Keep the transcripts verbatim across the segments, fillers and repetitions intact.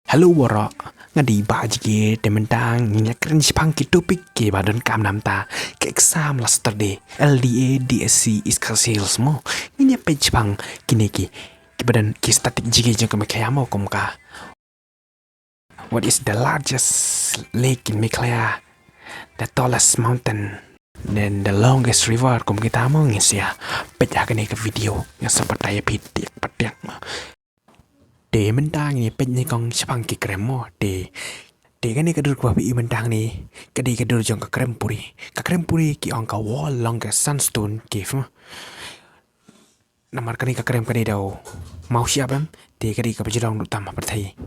Hello, warok. Nga dei Bah Jike, te mynta ngin ïa kren shaphang ki topic kiba donkam namar ka exam la Saturday, L D A, D S C, East Khasi Hills mo. Ngin ïa peit shaphang kine ki, kiba don ki statistic jike jong ka Meghalaya mo, kum ka: What is the largest lake in Meghalaya? The tallest mountain? Then the longest river, kum kita mo, ngin sa ïa peit ha kane ka video. Nga sa batai ïa phi tiak pa tiak mo. Te mynta ngin ïa peit nyngkong shaphang ki krem mo. Te, te kane ka dur kaba phi i mynta hangne, ka dei ka dur jong ka krem Puri. Ka krem Puri ki ong ka world longest sandstone cave mo. Namar kane ka krem ka dei da u maw shyiap em, te ka dei kaba jrong ruh tam ha pyrthei.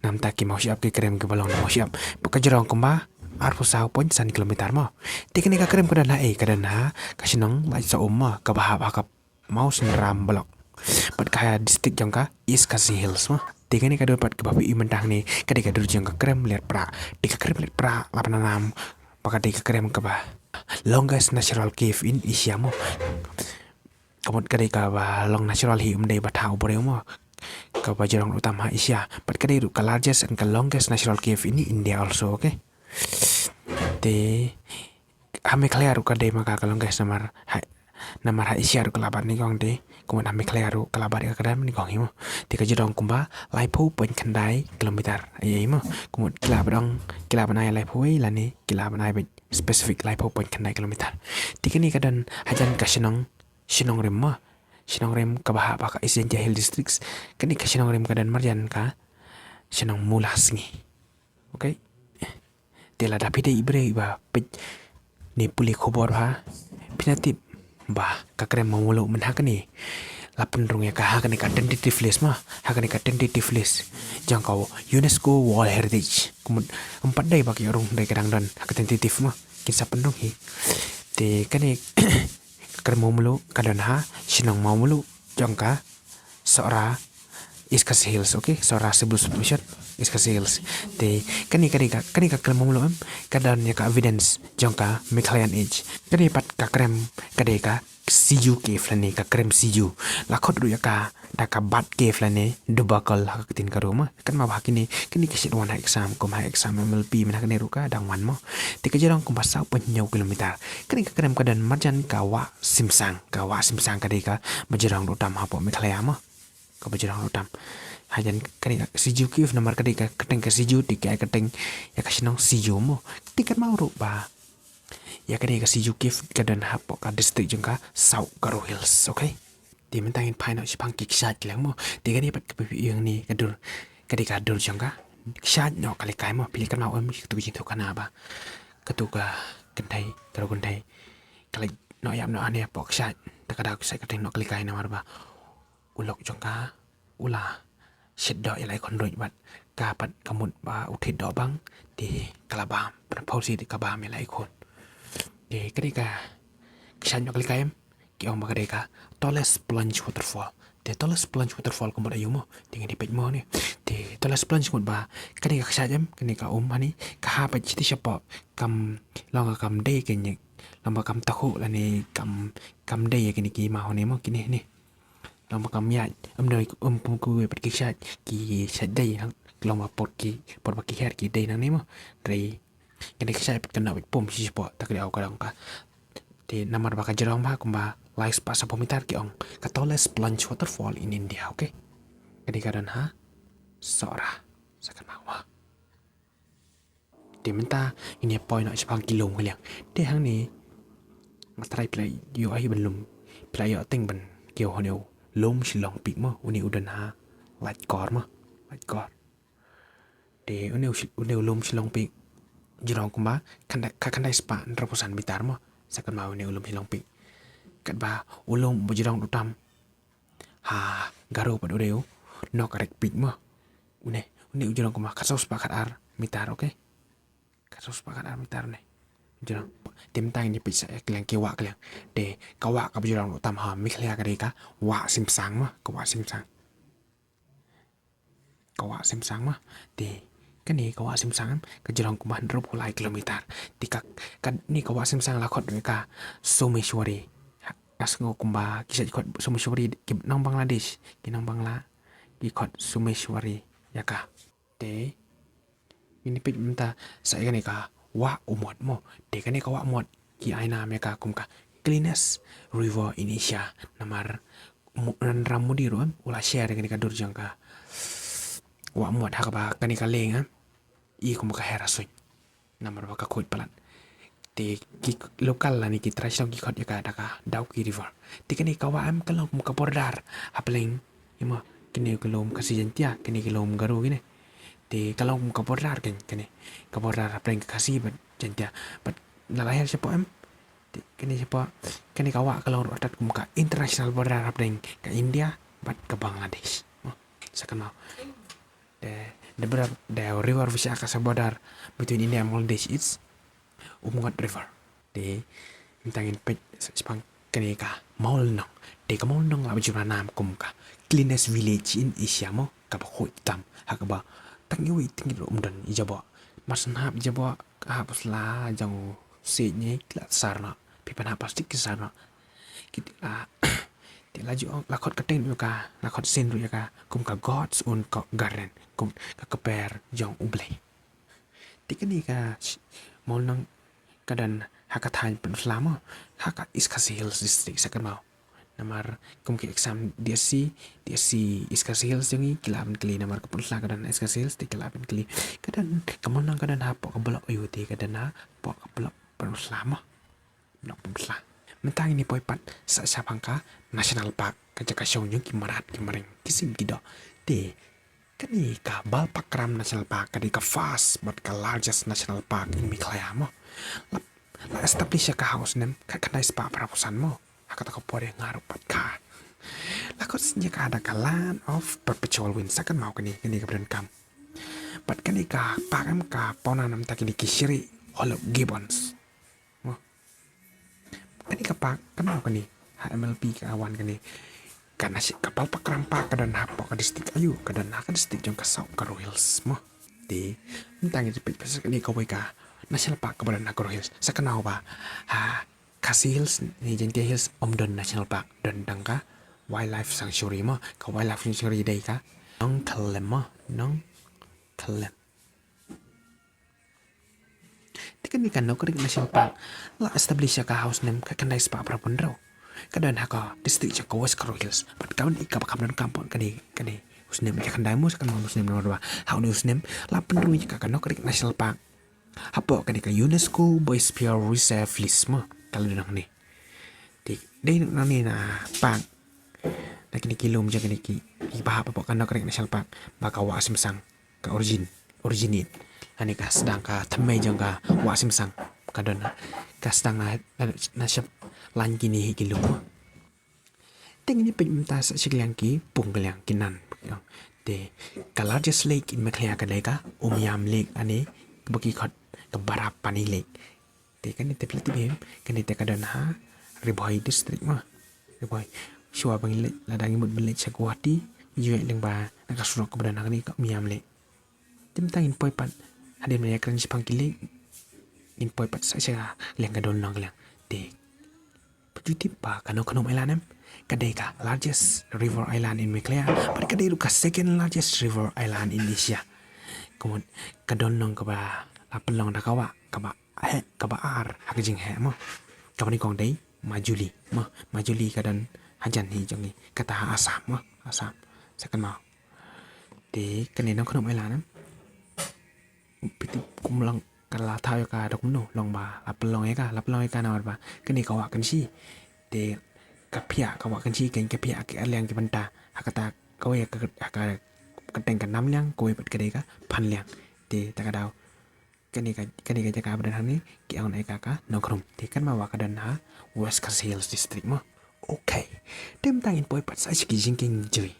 Namar ki maw shyiap ki krem kiba long da maw shyiap. Bad ka jrong kumba arphew saw point san kilometer mo. Te kane ka krem ka don ha, eh, ka don ha ka shnong Laisoum mo, kaba hap ha ka Mawsynram block. Bad ka ha district jong ka East Khasi Hills mo. Te kane ka dur pat kaba phi i mynta hangne, ka dei ka dur jong ka krem Liatprah. Te ka krem Liatprah la pyndonkam ba ka dei ka krem kaba longest natural cave in Asia mo. Ka mut ka dei kaba long natural hi, ym dei ba thaw u briew mo. Kaba jrong ruh tam ha Asia. Bad ka dei ruh ka largest and ka longest natural cave in India also, okay? Te ha Meghalaya ruh ka dei ma ka ka longest namar ha, namar ha Asia ruh ka la bat nyngkong te. Kumta ha Meghalaya ruh ka la bat ka dang nyngkong hi mo. Te ka jrong kumba laiphew point khyndai kilometer. Ai ai mo. Kumta ki la ba dang, ki la ban ai laiphew wei lane ki la ban ai beit specific laiphew point khyndai kilometer. Te kane ka don hajan ka shnong, shnong Rim mo. Shnong Rim kaba hap ha ka East Jaintia Hills Districts. Kane ka shnong Rim ka don marjan ka shnong Mawlasngi. Okay. Te lada phi dei i briew iba peit ne pule khubor ha, phin ïa tip ba ka krem Mawmluh mynta ha kane la pynrung ïa ka ha kane ka tentative list mo, ha kane ka tentative list jong ka UNESCO World Heritage. Kumta ym pat dei ba ki rung, dei ka dang don ha ka tentative mo, kin sa pynrung hi. Te kane ka krem Mawmluh ka don ha shnong Mawmluh jong ka Sohra, East Khasi Hills, okay? Sohra Civil Subdivision, East Khasi Hills. Te kane, kane ka, kane ka krem Mawmluh em, ka don ïa ka evidence jong ka Meghalayan age. Kane pat ka krem ka dei ka Siyu Cave lane ka krem Siyu. La khot ruh ïa ka da ka Bat Cave lane Duba Cave ha ka ktien ka Ro mo. Katba ha kine, kine ki shait wan ha exam, kum ha exam M L P mynta ha kane ruh ka dang wan mo. Te ka jrong kumba saw point hynñiew kilometer. Kane ka krem ka don marjan ka Wah Simsang. Ka Wah Simsang ka dei kaba jrong ruh tam hapoh Meghalaya mo. Kaba jrong ruh tam. Hajan kane ka Siyu Cave namar ka dei ka kyrteng ka Siyu, te ki ai kyrteng ïa ka shnong Siyu mo. Te katba ruh ba ïa kane ka Siyu Cave ka don hapoh ka district jong ka South Garo Hills, okay? Te mynta ngin phai noh shaphang ki kshaid ki liang mo. Te kane pat kaba phi i hangne ka dur, ka dei ka dur jong ka kshaid Nohkalikai mo. Phi leh katba em, katu ka jingthoh khana ba katu ka kynthei, ka riew kynthei ka leit noh ïap noh hangne hapoh kshaid. Te ka dei ka kshaid ka dei Nohkalikai namar ba u lok jong ka u la shet doh ïa la ki khun ruh bad ka pat ka mut ba u thied doh bang, te ka la bam, pynphewsi te ka bam ïa la ki khun. Te ka dei ka kshaid Nohkalikai em, ki ong ba ka dei ka tallest plunge waterfall. Te tallest plunge waterfall ka mut aïu mo, te ngin ïa peit mo ne. Te tallest plunge ka mut ba kane ka kshaid em, kane ka um hangne ka hap beit shathie shapoh, kam long ka kam dei ka nyik, long ba kam takhuh lane kam, kam dei ïa kine ki maw ne mo, kine ne. Long ba kam ïaid, ym dei, ym kum kiwei pat ki kshaid, ki kshaid dei, long ba por ki, por ba ki her ki dei nangne mo. Hynrei kane ka kshaid pat ka noh beit pum shi shapoh, te ka dei ka dang ka. Te namar ba ka jrong bha kumba lai spah saphew meter, ki ong ka tallest plunge waterfall in India, okay? Kane ka don ha Sohra, sa katba mo. Te mynta ngin ïa poi noh shaphang ki lum ka liang. Te hangne nga tharai phi la ïoh hi ban lum, phi la ïoh teng ban kiew ha une u lum Shillong Peak mo, une u don ha Laitkor mo, Laitkor. Te une u shi-, une u lum Shillong Peak jrong kumba khyndai, ka khyndai spah hynriewphew san meter mo, sa katba une u lum Shillong Peak. Katba u lum ba jrong ruh tam ha Garo pat u dei u Nokrek Peak mo. Une, une u jrong kumba khatsaw spah khatar meter, okay? Khatsaw spah khatar meter une. Jrong. Te mynta ngin ïa peit sa ïa ka liang ki wah ka liang. Te ka wah kaba jrong ruh tam ha Meghalaya ka dei ka Wah Simsang mo, ka Wah Simsang. Ka Wah Simsang mo. Te kane ka Wah Simsang em, ka jrong kumba hynriewphew lai kilometer. Te ka, kane ka Wah Simsang la khot ruh ka Someshwari. Ha, nga sngew kumba ki shait khot Someshwari ki nong Bangladesh, ki nong Bangla, ki khot Someshwari ïa ka. Te ngin peit mynta sa ïa kane ka Wah Umot mo. Te kane ka Wah Umot ki ai nam ïa ka kum ka cleanest river in Asia. Namar Narendra Modi ruh em u la share ïa kane ka dur jong ka Wah Umot ha kaba kane ka lieng em i kum ka her ha suiñ. Namar ba ka khuid palat. Te ki local lane ki traditional ki khot ïa ka da ka Dawki River. Te kane ka wah em ka long kum ka border hapdeng, ïa mo, kine ki lum Khasi Jaintia, kine ki lum Garo kine. Te ka long kum ka border kane, kane ka border hapdeng ka Khasi bad Jaintia. Bad na la her shapoh em. Te kane shapoh, kane ka wah ka long ruh tat kum ka international border hapdeng ka India bad ka Bangladesh. Mo, sa kynmaw. The, the border, the river which acts as a border between India and Bangladesh is Umngot River. Te mynta ngin peit shaphang kane ka Mawlynnong. Te ka Mawlynnong la ba ju nam kum ka cleanest village in Asia mo, kaba khuid tam ha kaba tang iwei tang ruh ym don i jaboh. Mar shen hap jaboh ka hap sla jong se ne kila sar na. Phi pan hap plastik ki sar na. Ki la te la ju ong la khot ka teng ïa ka, la khot sien ruh ïa ka kum ka God's own garden, kum ka kper jong U Blei. Te kane ka Mawlynnong ka don ha ka thaiñ Pynursla mo, ha ka East Khasi Hills District sa kynmaw. Namar kum ki exam D S C, D S C East Khasi Hills jong ngi ki la ban kylli namar ka Pynursla ka don East Khasi Hills te ki la ban kylli. Ka don ka Mawlynnong ka don hapoh ka block aïu te ka don hapoh ka block Pynursla mo. Block Pynursla. Mynta ngin ïa poi pat sa shaphang ka National Park, ka jaka shong jong ki mrad ki mreng ki sim ki doh. Te kane ka Balpakram National Park ka dei ka first bad ka largest national park in Meghalaya mo. La, la establish ïa ka ha u snem khatkhyndai spah phra phew san mo. Ha kata ka por ïa nga ruh pat ka la khot sien ïa ka da ka Land of Perpetual Winds sa kynmaw kane, kane ka ba donkam. Bad kane ka park em ka pawnam namar kine ki shrieh Hollow Gibbons. Mo. Kane ka park kynmaw kane ha M L P ka wan kane. Ka National, ka Balpakram Park ka don hapoh ka district aïu, ka don ha ka district jong ka South Garo Hills mo. Te mynta ngin peit pat sa kane kawei ka National Park kaba don ha Garo Hills. Sa kynmaw ba ha Khasi Hills ne Jaintia Hills ym don National Park, don tang ka Wildlife Sanctuary mo. Ka Wildlife Sanctuary dei ka Nongthyllem mo, Nongthyllem. Te kane ka Nokriak National Park la establish ïa ka ha u snem khatkhyndai spah phra phew hynriew. Ka don ha ka district jong ka West Garo Hills. Bad ka ban ïa kaba kham donkam pat kane, kane u snem khatkhyndai mo sa kane u snem namar ba ha une u snem la pynrung ïa ka ka Nokriak National Park hapoh kane ka UNESCO Biosphere Reserve List mo. Ka la don hangne. Te dei nangne na park, na kine ki lum jong kine ki, ki ba hap hapoh ka Nokriak National Park ba ka Wah Simsang ka origin, originate. Lane ka sdang, ka thymmei jong ka Wah Simsang ka don ha, ka sdang na, na, na shap lain kine hi ki lum. Te ngin ïa peit mynta sa shi kylliang ki pung kylliang ki nan. Te ka largest lake in Meghalaya ka dei ka Umiam Lake lane kaba ki khot ka Barapani Lake. Te kane te phi la tip hi em, kane te ka don ha Ri Bhoi district mo. Ri Bhoi. Shuwa ba ngi leit, lada ngi mut ban leit sha Guwahati, ju ïaid lyngba na ka surok kaba don ha kane ka Umiam Lake. Te mynta ngin poi pat, hadien ba ngi ïakren shaphang ki lake, ngin poi pat sa sha kylliang ka Dollong kylliang. Te phi ju tip ba ka Nongkhnum Island em, ka dei ka largest river island in Meghalaya bad ka dei ruh ka second largest river island in Asia. Kumut ka Dollong kaba la pynlong da ka wah kaba heh, kaba ar ha ka jingheh mo. Kaba nyngkong dei Majuli mo. Majuli ka don hajan hi jong ngi, kata ha Assam mo, Assam. Sa kynmaw. Te kane Nongkhnum Island em, phi tip kum long ka la thaw ïa ka da kumno, long ba la pynlong ïa ka, la pynlong ïa ka namar ba kane ka Wah Kynshi. Te ka phiah ka Wah Kynshi, kane ka phiah ki ar liang ki bynta. Ha kata kawei ka, ha ka kyrteng ka Namliang, kawei pat ka dei ka Phanliang. Te ta ka daw kane ka, kane ka jaka ba don hangne ki ong ïa ka ka Nongkhnum. Te kynmaw ba ka don ha West Khasi Hills District mo. Okay. Te mynta ngin poi pat sa sha ki jingkieng jri.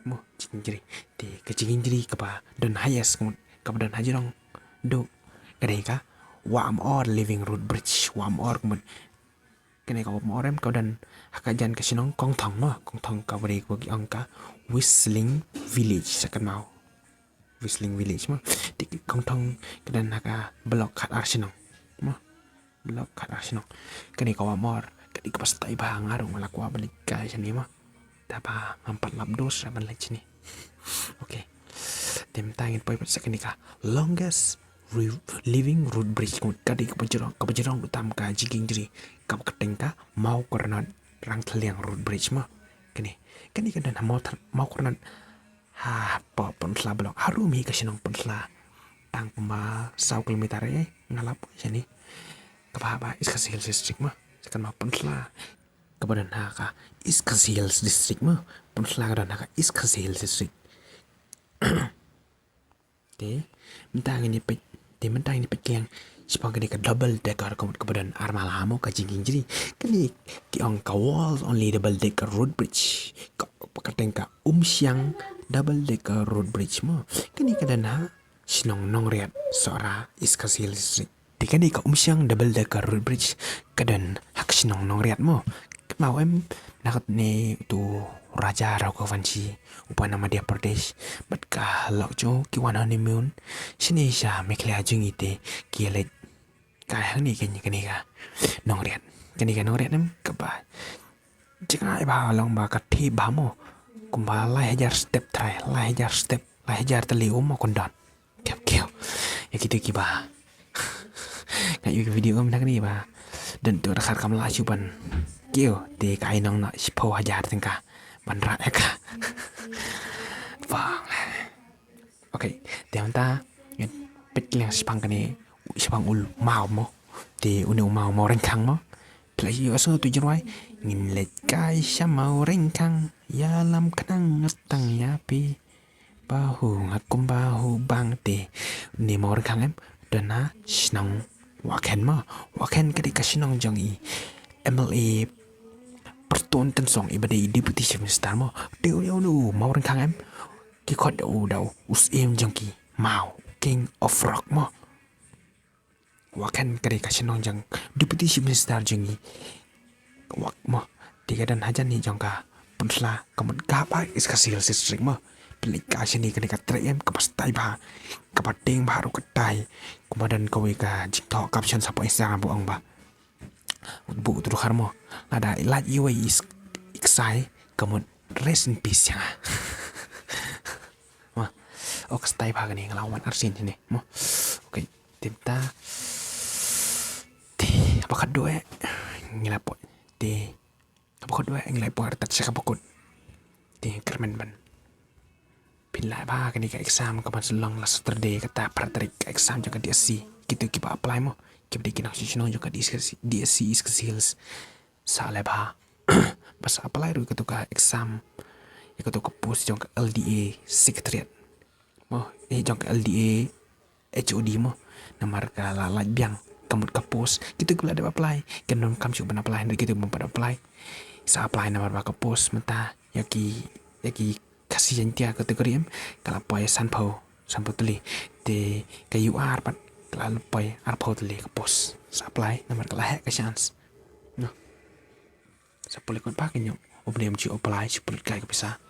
Mo, jingkieng jri. Te ka jingkieng jri kaba don highest kumut, kaba don hajrong duh, ka dei ka Wah Myor Living Root Bridge. Wah Myor kumut, kane ka Wah Myor em ka don ha ka jan ka shnong Kongthong mo. Kongthong kaba dei kaba ki ong ka Whistling Village sa kynmaw. Whistling Village mo. Te Kongthong ka don ha ka block khat ar shnong mo. Block khat ar shnong. Kane ka Wah Myor ka dei kaba stai bha, nga ruh nga la kwah ban leit kai shane mo. Te ba ngam pat lap dos ra ban leit shane. Okay. Te mynta ngin poi pat sa kane ka longest re- living root bridge, ka dei kaba jrong, kaba jrong tam ka jingkieng jri, kaba kyrteng ka Mawkyrnot Rangthylliang Root Bridge mo. Kane, kane ka don ha Maw- Mawkyrnot, ha, hapoh Pynursla Block, harum hi ka shnong Pynursla. Tang kumba saw kilometer eh nga lap shane. Kaba hap ha East Khasi Hills District mo. Sa kane ma Pynursla, kaba don ha ka East Khasi Hills District mo. Pynursla ka don ha ka East Khasi Hills District. Te mynta ngin ïa peit, te mynta ngin ïa peit kylliang shaphang kane ka double decker, ka mut kaba don ar mala mo ka jingkieng jri. Kane ki ong ka Walls Only Double Decker Root Bridge, ka, kaba kyrteng ka Umshiang Double Decker Root Bridge mo. Kane ka don ha shnong Nongriat, Sohra, East Khasi Hills District. Te kane ka Umshiang Double Decker Root Bridge ka don ha ka shnong Nongriat mo. Kynmaw em, na kane uto u Raja Raghuvanshi u poi na Madhya Pradesh bad ka lok jong u ki wan honeymoon shane sha Meghalaya jong ngi, te ki ïa leit kai hangne, kane, kane ka Nongriat. Kane ka Nongriat em, kaba jngai bha, long ba ka thep bha mo. Kumba lai hajar step trai, lai hajar step, lai hajar tylli um mo, kyndoh. Kiew, kiew. Ïa kito kiba nga ïohi ka video mynta kane ba don uto u dkhar kamla shu ban kiew, te ka ai nong na shiphew hajar tyngka ban rah ïa ka. Bang. Ok, te mynta ngin peit kylliang shaphang kane, shaphang u maw mo. Te une u maw, Mawryngkhang mo. Phi la ïohsngew uto u jingrwai, ngin leit kai sha Mawryngkhang, ïalam khnang nga tang ïa phi. Ba hu nga kumba hu bang, te une Mawryngkhang em, don ha shnong Wahkhen mo. Wahkhen ka dei ka shnong jong i M L A Pyrtuh Tynsong, i ba dei Deputy Chief Minister mo. Te une u Mawryngkhang em, ki khot da u, da u, u syiem jong ki, Maw, King of Rock mo. Wahkhen ka dei ka shnong jong Deputy Chief Minister jong ngi. Wah mo, te ka don hajan hi jong ka Pynursla, ka mut ka hap ha East Khasi Hills District mo. Phi leit kai shane, kane ka trek em, kaba style bha, kaba tieng bha ruh ka tai. Kumba don kawei ka jingthoh caption shapoh Instagram ba ong ba, buh uto u dkhar mo, lada i lait iwei i ksai, ka mut rest in peace ïa nga. Mo, ok, style bha kane, nga la wan arsien shane mo. Ok, te mynta, te haba khatduh eh ngi la poi, te haba khatduh eh ngi la poi artat sha kaba kut. Te kyrmen ban pynlait bha kane ka exam kaban sa long last Saturday, kata phra tarik ka exam jong ka D S C. Kito kiba apply mo, kiba dei ki nongshong shnong jong ka D S C, D S C East Khasi Hills, sa lait bha ba sa apply ruh ïa kato ka exam, ïa kato ka post jong ka L D A Secretariat mo, eh, jong ka L D A H O D mo. Namar ka la lait biang, ka mut ka post. Kito kiba la dep apply, kin ym donkam shuh ban apply, hynrei kito kiba ym pat apply, sa apply namar ba ka post mynta ïa ki, ïa ki Khasi Jaiñtia category em, ka la poi sanphew, sanphew tylli. Te ka U R pat ka la poi arphew tylli ka post. Sa apply namar ka la heh ka chance. Noh. Sa pule kot ba ka ñiuh. U bnai um ju apply, shu pynlut kai ka pisa.